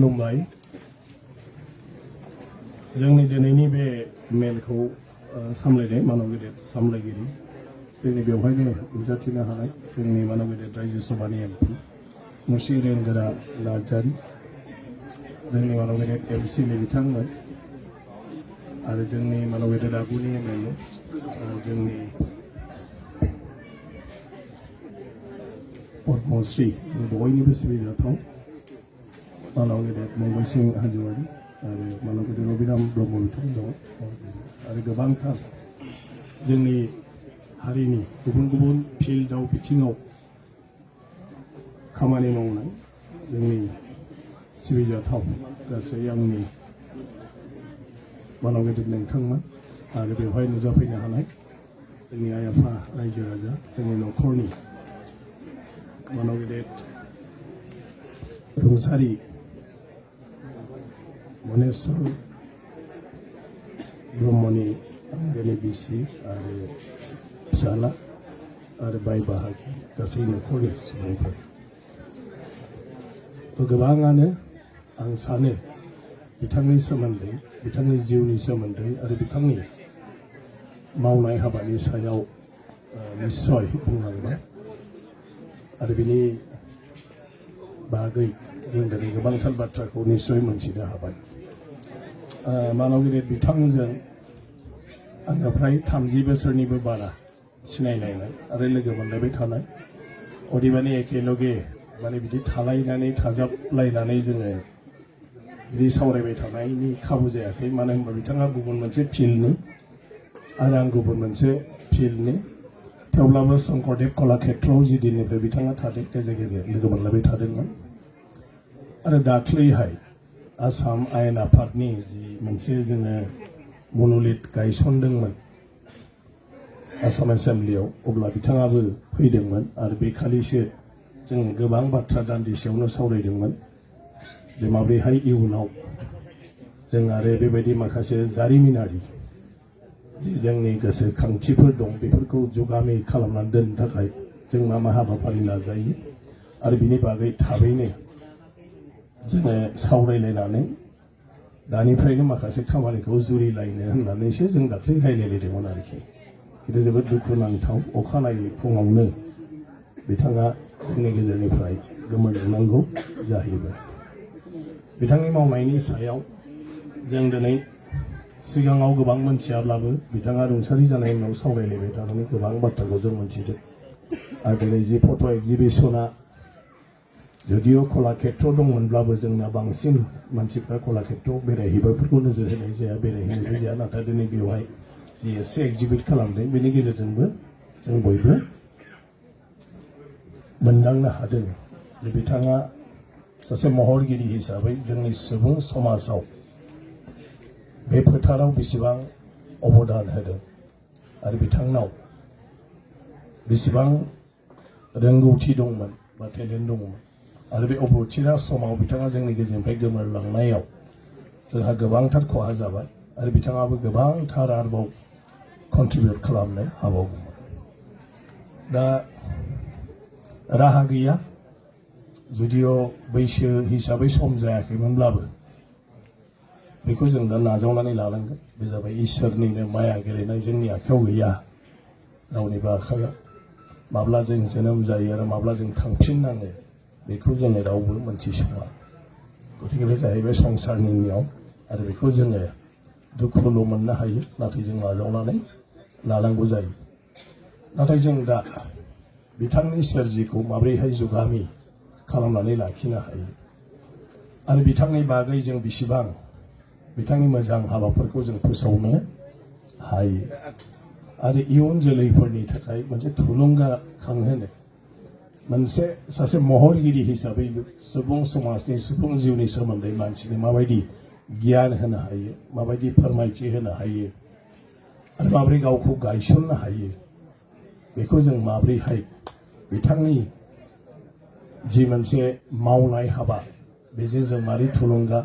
खुलुमबाय जोंनि दिनैनि बे मेलखौ सामलायनाय मानव गेदेर सामलायगिरि जोंनि बेवहायनो नुजाथिनो हानाय जोंनि मानव गेदेर रायजो सभानि एमपि मुसि रेंगोरा नार्जारी जोंनि मानव गेदेर एमसिएलए बिथांमोन आरो जोंनि मानव गेदेर आगुनि एमएलए जोंनि पद्मश्री जों बयनिबो सिबिजाथाव मानव गेदेर मंगल सिंह हाज'वारी आरो मानव गेदेर रबिराम ब्रह्म बिथां दं आरो गोबांथार जोंनि हारिनि गुबुन गुबुन फिल्डआव बिथिङाव खामानि मावनाय जोंनि सिबिजाथाव गासै आंनि मानव गेदेर नोंथांमोन आरो बेवहाय नुजाफैनो हानाय जोंनि आइ आफा रायजो राजा जोंनि न'खरनि मानव गेदेर रुंसारि मनेस्वर ब्रह्मनि आंगोनि बिसि आरो फिसाला आरो बाय बाहागि गासै न'खरनि सुबुंफोर गोबाङानो आं सानो बिथांनि सोमोन्दै बिथांनि जिउनि सोमोन्दै आरो बिथांनि मावनाय हाबानि सायाव निस्सय बुंलांबाय आरो बिनि बागै जों दिनै गोबांथार बाथ्राखौ निस्सय मोनथिनो हाबाय मानव गेदेर बिथांजों आङो फ्राय 30 बोसोरनिबो बारा सिनायलायनाय आरो लोगो मोनलायबाय थानाय अदेबानि एखेलगे माने बिदि थालायनानै थाजाबलायनानै जोङो बिदि सावरायबाय थानायनि खाबु जायाखै मानो होनबा बिथाङा गुबुन मोनसे फिल्डनि आरो आं गुबुन मोनसे फिल्डनि थेवब्लाबो शंकरदेव कलाक्षेत्रआव जिदिननिफ्राय बिथाङा थादों गेजेर गेजेर लोगो मोनलायबाय थादोंमोन आरो दाख्लैहाय आसाम आयेन आफादनि जि मोनसे जोङो मन'लिथ गायसनदोंमोन आसाम एसेम्ब्लियाव अब्ला बिथाङाबो फैदोंमोन आरो बे खालिसो जों गोबां बाथ्रा दान्दिसेयावनो सावरायदोंमोन जे माब्रैहाय इयुनाव जों आरो बेबायदि माखासे जारिमिनारि जि जोंनि गोसोखांथिफोर दं बेफोरखौ जुगामि खालामनानै दोननो थाखाय जों मा मा हाबाफारि लाजायो आरो बिनि बागै थाबैनो जोङो सावरायलायनानै दानिफ्रायनो माखासे खामानिखौ जुरिलायनो होननानैसो जों दाख्लै रायलायलायदोंमोन आरोखि खिन्थु जोबोद दुखुनांथाव अखानायै फुङावनो बिथाङा जोंनि गेजेरनिफ्राय गोमोरलांनांगौ जाहैबाय बिथांनि मावनायनि सायाव जों दिनै सिगाङाव गोबां मोनथियाब्लाबो बिथाङा रुंसारि जानायनि उनाव सावरायलायबाय थानानै गोबां बाथ्राखौ जों मोनथिदों आरो दिनै जि फट' एक्जिबिसना जुदिअ कलाक्षेत्र दंमोनब्लाबो जोंना बांसिन मानसिफ्रा कलाक्षेत्रआव बेरायहैबायफोरखौ नोजोर होनाय जाया बेरायहैनाय जाया नाथाय दिनै बेवहाय जि एसे एक्जिबिट खालामदों बेनि गेजेरजोंबो जों बयबो मोनदांनो हादों जे बिथाङा सासे महरगिरि हिसाबै जोंनि सुबुं समाजाव बे फोथाराव बेसेबां अबदान होदों आरो बिथांनाव बेसेबां रोंगौथि दंमोन बा टेलेन्ट दंमोन आरो बे अबथिरा समाव बिथाङा जोंनि गेजेरनिफ्राय गोमोरलांनायाव जोंहा गोबांथार खहा जाबाय आरो बिथाङाबो गोबांथार आरोबाव कन्ट्रिबिउट खालामनो हाबावगौमोन दा राहा गैया जुदिअ बैसो हिसाबै सम जायाखैमोनब्लाबो बेखौ जों दा नाजावनानै लानांगोन बे जाबाय इसोरनिनो माया गेलेनाय जोंनि आखायाव गैया रावनिबो आखायाव माब्ला जों जोनोम जायो आरो माब्ला जों थांफिननाङो बेखौ जोङो रावबो मोनथिस'वा गतिके बे जाहैबाय संसारनि नियम आरो बेखौ जोङो दुखुल' मोननो हायो नाथाय जों नाजावनानै लानांगौ जायो नाथाय जों दा बिथांनि सोरजिखौ माब्रैहाय जुगामि खालामनानै लाखिनो हायो आरो बिथांनि बागै जों बेसेबां बिथांनि मोजां हाबाफोरखौ जों फोसावनो हायो आरो इयुन जोलैफोरनि थाखाय मोनसे थुलुंगाखांहोनो मोनसे सासे महरगिरि हिसाबै सुबुं समाजनि सुबुं जिउनि सोमोन्दै मानसिनो माबायदि गियान होनो हायो माबायदि फोरमायथि होनो हायो आरो माबोरै गावखौ गायसननो हायो बेखौ जों माबोरैहाय बिथांनि जि मोनसे मावनाय हाबा बेजों जों मारै थुलुंगा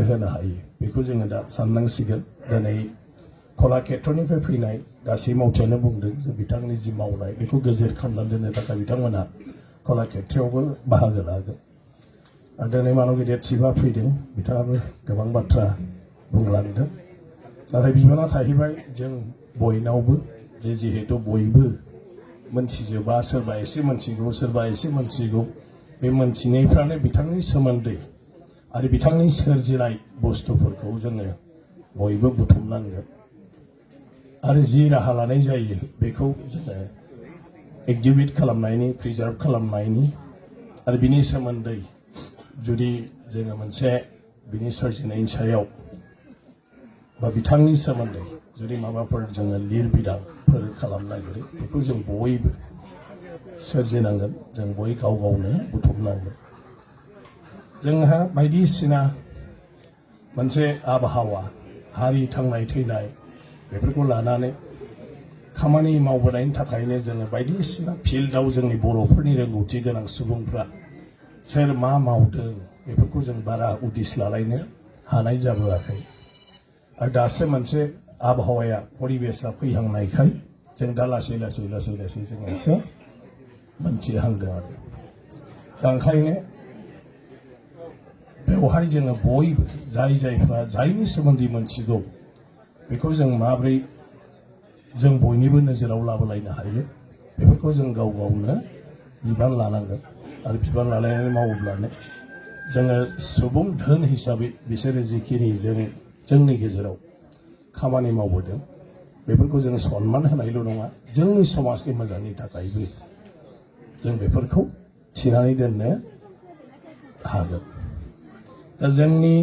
होनो हायो बेखौ जोङो दा साननांसिगोन दिनै कलाक्षेत्रनिफ्राय फैनाय गासै मावथियानो बुंदों जे बिथांनि जि मावनाय बेखौ गोजोर खालामनानै दोननो थाखाय बिथांमोना कलाक्षेत्रआवबो बाहागो लागोन दिनै मानाव गेदेर चिफआ फैदों बिथाङाबो गोबां बाथ्रा बुंलांदों नाथाय बिबाना थाहैबाय जों बयनावबो जे जिहेतु बयबो मोनथिजोबा सोरबा एसे मोनथिगौ सोरबा एसे मोनथिगौ बे मोनथिनायफ्रानो बिथांनि सोमोन्दै आरो बिथांनि सोरजिनाय बुस्थुफोरखौ जोङो बयबो बुथुमनांगोन आरो जि राहा लानाय जायो बेखौ जोङो एक्जिबिट खालामनायनि प्रिजार्भ खालामनायनि आरो बिनि सोमोन्दै जुदि जोङो मोनसे बिनि सोरजिनायनि सायाव बा बिथांनि सोमोन्दै जुदि माबाफोर जोङो लिरबिदांफोर खालामनो नागिरो बेखौ जों बयबो सोरजिनांगोन जों बय गाव गावनो बुथुमनांगोन जोंहा बायदिसिना मोनसे आबहावा हारि थांनाय थैनाय बेफोरखौ लानानै खामानि मावबोनायनि थाखायनो जोङो बायदिसिना फिल्डआव जोंनि बर'फोरनि रोंगौथि गोनां सुबुंफ्रा सोर मा मावदों बेफोरखौ जों बारा उदिस लालायनो हानाय जाबोआखै आरो दासो मोनसे आबहावाया परिबेसा फैहांनायखाय जों दा लासै जों एसे मोनथिहांदों आरो दा ओंखायनो बेवहाय जोङो बयबो जायफ्रा जायनि सोमोन्दै मोनथिगौ बेखौ जों माब्रै जों बयनिबो नोजोराव लाबोलायनो हायो बेफोरखौ जों गाव गावनो बिबान लानांगोन आरो बिबान लालायनानै मावोब्लानो जोङो सुबुं धोन हिसाबै बिसोरो जिखिनि जोंनि गेजेराव खामानि मावबोदों बेफोरखौ जों सनमान होनायल' नङा जोंनि समाजनि मोजांनि थाखायबो जों बेफोरखौ थिनानै दोननो हागोन दा जोंनि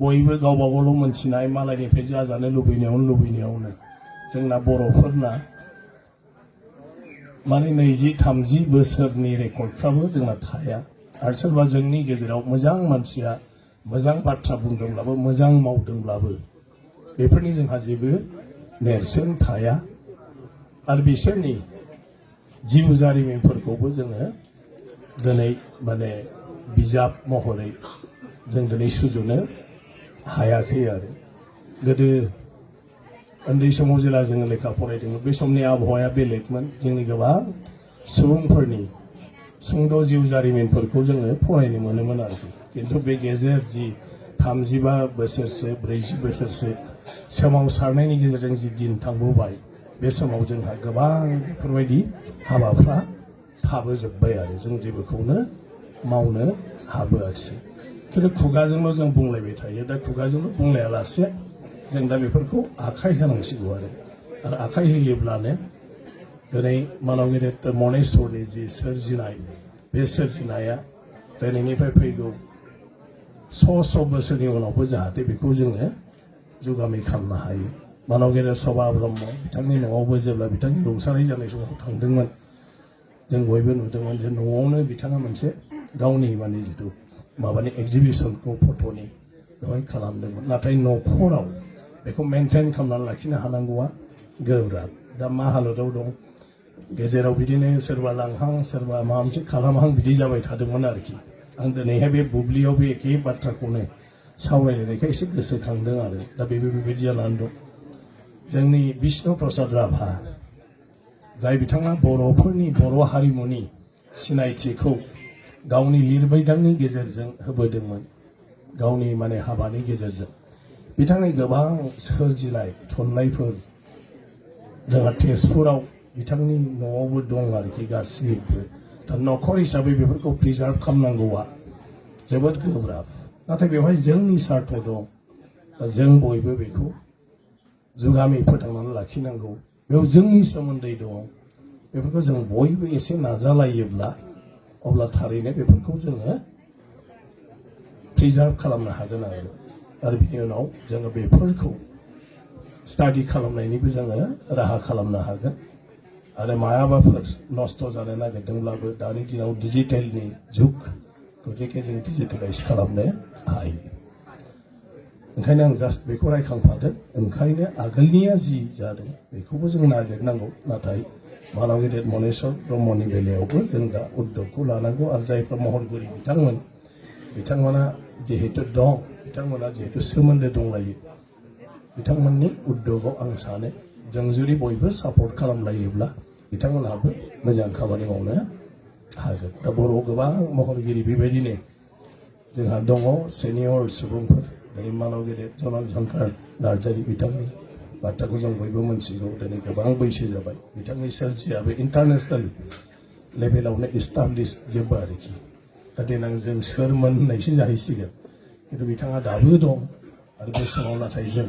बयबो गावबा गावल' मोनथिनाय मालायनिफ्राय जाजानो लुबैनायावनो जोंना बर'फोरना माने 20-30 बोसोरनि रेकर्डफ्राबो जोंना थाया आरो सोरबा जोंनि गेजेराव मोजां मानसिया मोजां बाथ्रा बुंदोंब्लाबो मोजां मावदोंब्लाबो बेफोरनि जोंहा जेबो नेरसोन थाया आरो बिसोरनि जिउ जारिमिनफोरखौबो जोङो दिनै माने बिजाब महरै जों दिनै सुजुनो हायाखै आरो गोदो उन्दै समाव जेला जोङो लेखा फरायदोंमोन बे समनि आबहावाया बेलेगमोन जोंनि गोबां सुबुंफोरनि सुंद' जिउ जारिमिनफोरखौ जोङो फरायनो मोनोमोन आरोखि किन्तु बे गेजेर जि 35 बोसोरसो 40 बोसोरसो सोमावसारनायनि गेजेरजों जि दिन थांबोबाय बे समाव जोंहा गोबां बेफोरबायदि हाबाफ्रा थाबोजोब्बाय आरो जों जेबोखौनो मावनो हाबोआखिसै किन्तु खुगाजोंल' जों बुंलायबाय थायो दा खुगाजोंल' बुंलायालासे जों दा बेफोरखौ आखाइ होनांसिगौ आरो आखाइ होयोब्लानो दिनै मानाव गेदेर मनेस्वरनि जि सोरजिनाय बे सोरजिनाया दिनैनिफ्राय फैगौ 100 बोसोरनि उनावबो जाहाथे बेखौ जोङो जुगामि खालामनो हायो मानाव गेदेर सभा ब्रह्म बिथांनि न'आवबो जेब्ला बिथांनि रुंसारि जानाय समाव थांदोंमोन जों बयबो नुदोंमोन जे न'आवनो बिथाङा मोनसे गावनि माने जिथु माबानि एक्जिबिसनखौ फट'नि बेवहाय खालामदोंमोन नाथाय न'खराव बेखौ मेनटेन खालामनानै लाखिनो हानांगौआ गोब्राब दा मा हालोदाव दं गेजेराव बिदिनो सोरबा लांहां सोरबा माबा मोनसे खालामहां बिदि जाबाय थादोंमोन आरोखि आं दिनैहाय बे बुब्लियाव बे एखे बाथ्राखौनो सावरायलायनायखाय एसे गोसोखांदों आरो दा बेबायदि जानानै दं जोंनि बिष्णु प्रसाद राभा जाय बिथाङा बर'फोरनि बर' हारिमुनि सिनायथिखौ गावनि लिरबिदांनि गेजेरजों होबोदोंमोन गावनि माने हाबानि गेजेरजों बिथांनि गोबां सोरजिनाय थुनलाइफोर जोंहा तेजपुराव बिथांनि न'आवबो दं आरोखि गासिबो दा न'खर हिसाबै बेफोरखौ प्रिजार्भ खालामनांगौआ जोबोद गोब्राब नाथाय बेवहाय जोंनि सार्थ दं जों बयबो बेखौ जुगामि फोथांनानै लाखिनांगौ बेयाव जोंनि सोमोन्दै दं बेफोरखौ जों बयबो एसे नाजालायोब्ला अब्ला थारैनो बेफोरखौ जोङो प्रिजार्भ खालामनो हागोन आरो बिनि उनाव जोङो बेफोरखौ स्टाडि खालामनायनिबो जोङो राहा खालामनो हागोन आरो मायाबाफोर नस्थ' जानो नागिरदोंब्लाबो दानि दिनाव डिजिटेलनि जुग गतिके जों डिजिटेलाइज खालामनो हायो ओंखायनो आं जास्ट बेखौ रायखांफादों ओंखायनो आगोलनिया जि जादों बेखौबो जों नागिरनांगौ नाथाय मानाव गेदेर मनेस्वर ब्रह्मनि बेलायावबो जों दा उद्यगखौ लानांगौ आरो जायफ्रा महरगिरि बिथांमोना जिहेतु दं बिथांमोना जिहेतु सोमोन्दो दंलायो बिथांमोननि उद्यगआव आं सानो जों जुदि बयबो सापर्ट खालामलायोब्ला बिथांमोनहाबो मोजां खामानि मावनो हागोन दा बर'आव गोबां महरगिरि बेबायदिनो जोंहा दङ सेनियर सुबुंफोर दिनै मानाव गेदेर जनाल झंकार नार्जारी बिथांनि बाथ्राखौ जों बयबो मोनथिगौ दिनै गोबां बैसो जाबाय बिथांनि सोरजियाबो इन्टारनेसनेल लेभेलावनो इस्टाब्लिश जोब्बो आरोखि दा देनां जों सोरमोन होननायसो जाहैसिगोन खिन्थु बिथाङा दाबो दं आरो बे समाव नाथाय जों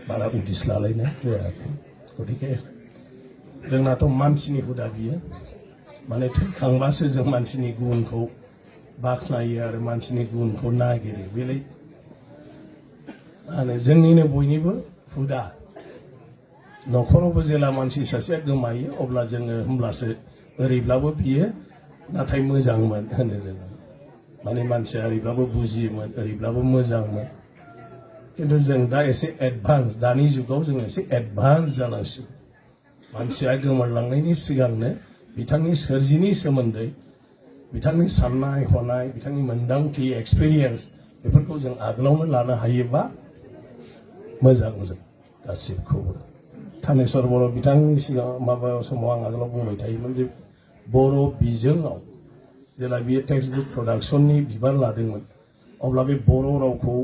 बारा उदिस लालायनाय जायाखै गतिके जोंनाथ' मानसिनि हुदा बियो माने थैखांबासो जों मानसिनि गुनखौ बाख्नायो आरो मानसिनि गुनखौ नागिरो बेलाय माने जोंनिनो बयनिबो हुदा न'खरावबो जेला मानसि सासेया गोमायो अब्ला जोङो होमब्लासो ओरैब्लाबो बियो नाथाय मोजांमोन होनो जोङो माने मानसिया ओरैब्लाबो बुजियोमोन ओरैब्लाबो मोजांमोन खिन्थु जों दा एसे एडभान्स दानि जुगाव जों एसे एडभान्स जानांसिगौ मानसिया गोमोरलांनायनि सिगांनो बिथांनि सोरजिनि सोमोन्दै बिथांनि साननाय हनाय बिथांनि मोन्दांथि एक्सपिरियेन्स बेफोरखौ जों आगोलावनो लानो हायोबा मोजां जों गासिबखौबो थानेश्वर बर' बिथांनि सिगां माबायाव समाव आं आगोलाव बुंबाय थायोमोन जे बर' बिजोङाव जेला बियो टेक्सट बुक प्रडाक्शननि बिबान लादोंमोन अब्ला बे बर' रावखौ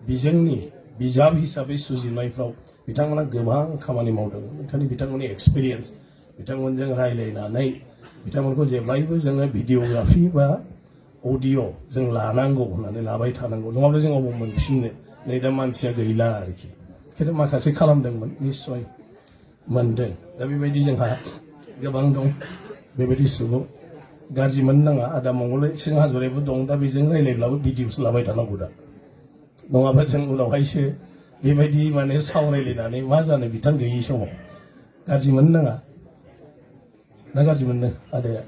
बिजोंनि बिजाब हिसाबै सुजुनायफ्राव बिथांमोना गोबां खामानि मावदोंमोन ओंखायनो बिथांमोननि एक्सपिरियेन्स बिथांमोनजों रायलायनानै बिथांमोनखौ जेब्लायबो जोङो भिडिअग्राफि बा अडिअ जों लानांगौ होननानै लाबाय थानांगौ नङाब्ला जों अबाव मोनफिननो नै दा मानसिया गैला आरोखि खिन्थु माखासे खालामदोंमोन निस्सय मोनदों दा बेबायदि जोंहा गोबां दं बेबायदि सुबुं गाज्रि मोननो नाङा आदा मंगल सिं हाज'राबो दं दा बेजों रायलायब्लाबो भिडिअसो लाबाय थानांगौ दा नङाबा जों उनावहायसो बेबायदि माने सावरायलायनानै मा जानो बिथां गैयि समाव गाज्रि मोननो नाङा ना गाज्रि मोननो आदाया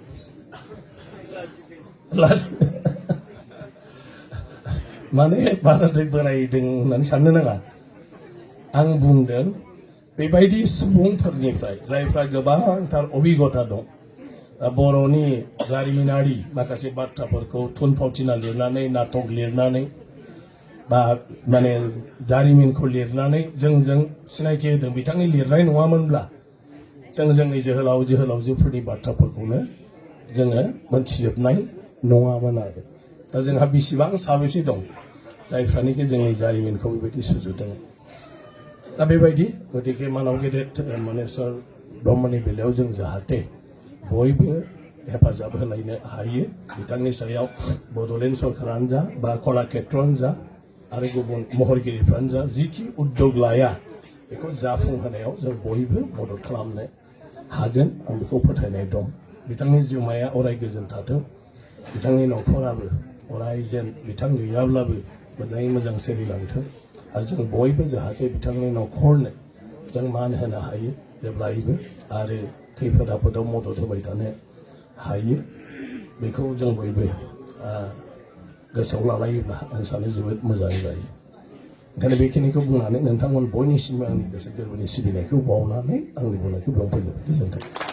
माने बाराद्राय बोरायदों होननानै साननो नाङा आं बुंदों बेबायदि सुबुंफोरनिफ्राय जायफ्रा गोबांथार अभिगता दं बर'नि जारिमिनारि माखासे बाथ्राफोरखौ थुनफावथिना लिरनानै नाटक लिरनानै बा माने जारिमिनखौ लिरनानै जोंजों सिनायथि होदों बिथांनि लिरनाय नङामोनब्ला जों जोंनि जोहोलाव जोहोलावजोफोरनि बाथ्राफोरखौनो जोङो मोनथिजोबनाय नङामोन आरो दा जोंहा बेसेबां साबेसे दं जायफ्रानोखि जोंनि जारिमिनखौ बेबायदि सुजुदों दा बेबायदि गतिके मानाव गेदेर मनेस्वर ब्रह्मनि बेलायाव जों जाहाथे बयबो हेफाजाब होलायनो हायो बिथांनि सायाव बड'लेण्ड सरकारानो जा बा कलाक्षेत्रआनो जा आरो गुबुन महरगिरिफ्रानो जा जिखि उद्योग लाया बेखौ जाफुंहोनायाव जों बयबो मदद खालामनो हागोन आं बेखौ फोथायनाय दं बिथांनि जिउमाया अराय गोजोन थाथों बिथांनि न'खराबो अराय जेन बिथां गैयाब्लाबो मोजाङै मोजां सोलिलांथों आरो जों बयबो जाहाथे बिथांनि न'खरनो जों मान होनो हायो जेब्लायबो आरो खैफोद आफोदाव मदद होबाय थानो हायो बेखौ जों बयबो गोसोआव लालायोब्ला आं सानो जोबोद मोजां जायो ओंखायनो बेखिनिखौ बुंनानै नोंथांमोन बयनिसिमबो आंनि गोसो गोरबोनि सिबिनायखौ बावनानै आंनि बुंनायखौ बेयाव फोजोबबाय गोजोन्थों